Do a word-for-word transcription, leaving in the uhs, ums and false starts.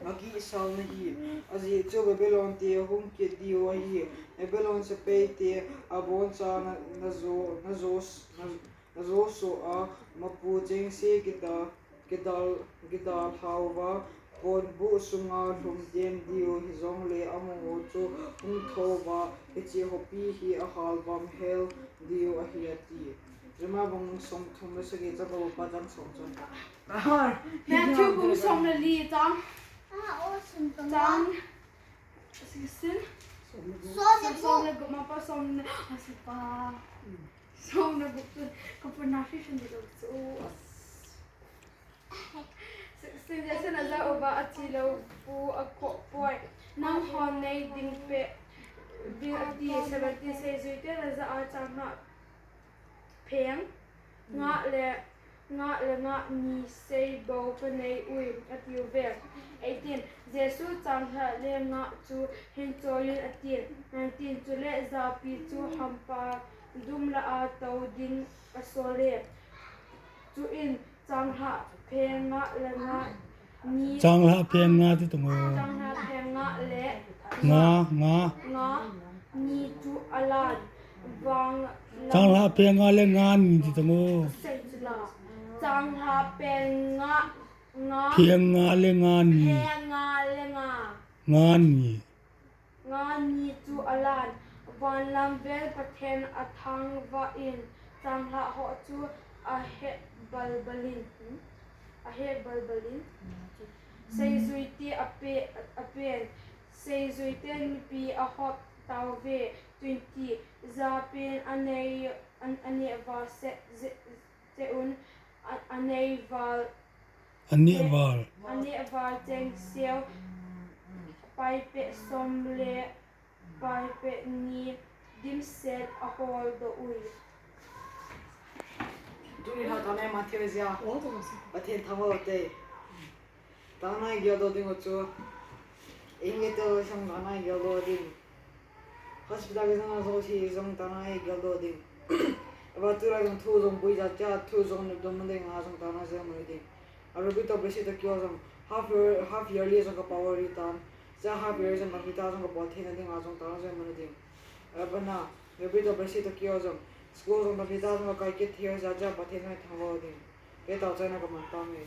akisalna hi. Ajeh chu Babylon te ahung kit diu ahi. Babylon sepai te abonchan na, na jo, na jo, na, na jo soh a, mapu chengse kidal, kidal, kidal hauva, ponbuh sunga lhum dem diu, hijongle amaho chu hung thouva, hiche khopi hi ahalvam hel diu ahi, ati. Jeremiah bung somthum le sagi chang ko pa chang som chang. Matthew bung som le li chang. Chang. Sixteen. Som le gup ma pa som le, ah, sipa. Som le gup tu, ka puna fi fin di lo chu. Sixteen, Jesun ajah uva, athi lou pu akhoh poi. Nangho nei ding pe, ding ati. Seventeen, seijui ten ajah a, changlhah pheng nga le, nga le nga ni sei bou kanei uvin, atiuve. Eighteen, Jesu changlhah le nga chu hin choiyun atin. Nineteen, chule japi chu hampa dum lah a tou ding asol e. Chuin changlhah pheng nga le nga ni, changlhah pheng nga ti tung o. Changlhah pheng nga le nga, nga, nga ni chu alan. Vang lam, changlhah pheng nga le nga ni ti tung o. Sei chu la. Changlhah pheng nga, nga, pheng nga le nga ni. Pheng nga le nga. Nga ni. Nga ni chu alan, vanlam vel Pathen athangvah in, changlhah ho chu ahet balbal in, hmm? Ahet balbal in. Seijui te ape, apen, seijui ten mipi ahop tauve, twenty, japen anei, an, aneh val se, je, je un, a, anei val, aneh val, aneh val chengseu, paipeh som le paipeh ni dimset ahol doh ui. Tuni lha tana Matthew jia. Pathen thangvah u te. Tana i geldoh ding u chu. Inge te jong tana i geldoh ding. Hospital a jong, jong si jong tana i geldoh ding. Ava tulai jong thu jong bui jat jat, thu jong nop dom ding a jong tana jong mu ding. A Rabbi to Bereshit to kio jong half year, half yearly jong ka power ri tan. Cha half yearly jong ka vita jong ka bol thei na ding a jong tana jong mu ding. Ava na, Rabbi to Bereshit to kio jong school jong ka vita jong ka kai kit thei jat jat Pathen jong thangvah ding. Kei tao chai na ka man ta nge.